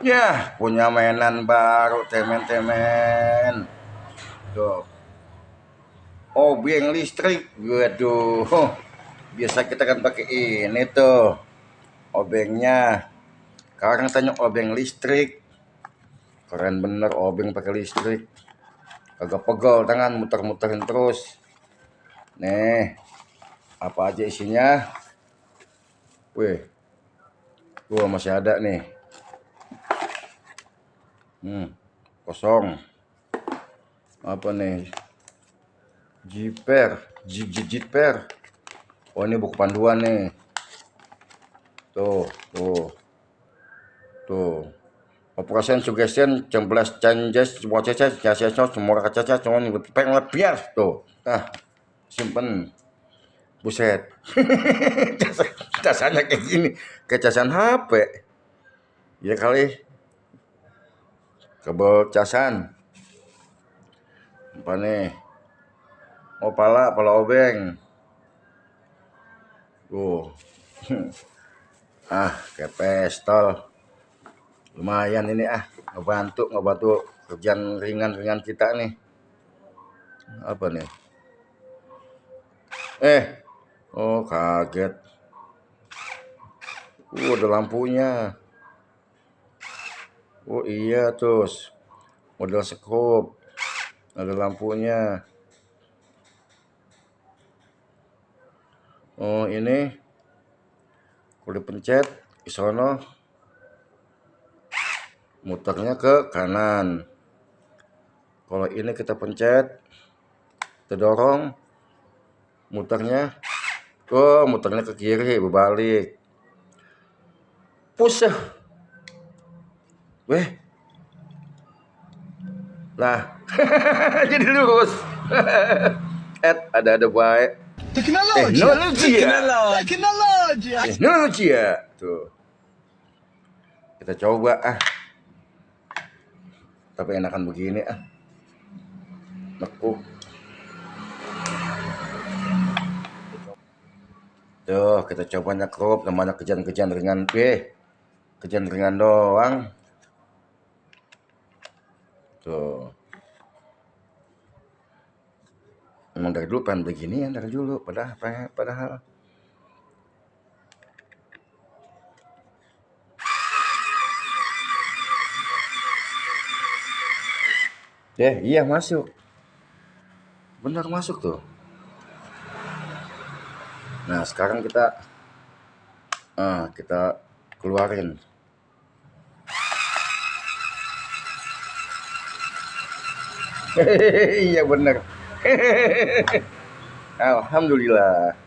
Ya, punya mainan baru temen-temen. Tuh, obeng listrik. Waduh, biasa kita kan pakai ini tuh, obengnya. Sekarang tanya obeng listrik. Keren bener obeng pakai listrik. Kagak pegel tangan muter-muterin terus. Nih, apa aja isinya? Wih, gua masih ada nih. Kosong. Apa nih? Jiper. Oh, ini buku panduan nih. Tuh, tuh, tuh. Operation suggestion 11 changes watches semua kaca cuma pengen biar tuh. Simpen. Buset. Casannya kayak gini, kayak casan HP. Ya kali. Kabel casan. Apa nih? Oh, pala obeng. Tuh. Kayak pistol. Lumayan ini ngebantu kerjaan ringan kita nih. Apa nih? Oh, kaget. Ada lampunya. Oh iya, terus model skop. Ada lampunya. Oh, ini kalau dipencet di sono muternya ke kanan. Kalau ini kita pencet, kita dorong, muternya ke kiri, berbalik. Push. Weh. Lah. Jadi lurus. Ada baik. Teknologi ya. Tuh. Kita coba Tapi enakan begini Nekuk. Tuh, kita coba nyekrup namanya kejan ringan Kejan ringan doang. Tuh. Emang dari dulu pengen begini ya, dari dulu padahal. Iya masuk. Benar masuk tuh. Nah, sekarang kita keluarin. Iya bener. Alhamdulillah.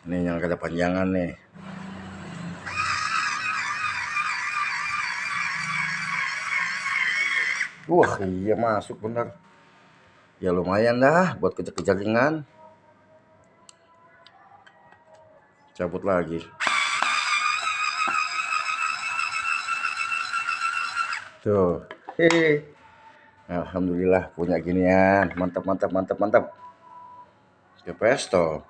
Ini yang ada panjangan nih. Wah, iya masuk bener. Ya lumayan dah buat kejar ringan. Cabut lagi. Tuh. Alhamdulillah punya ginian. Mantap. Ke pesto.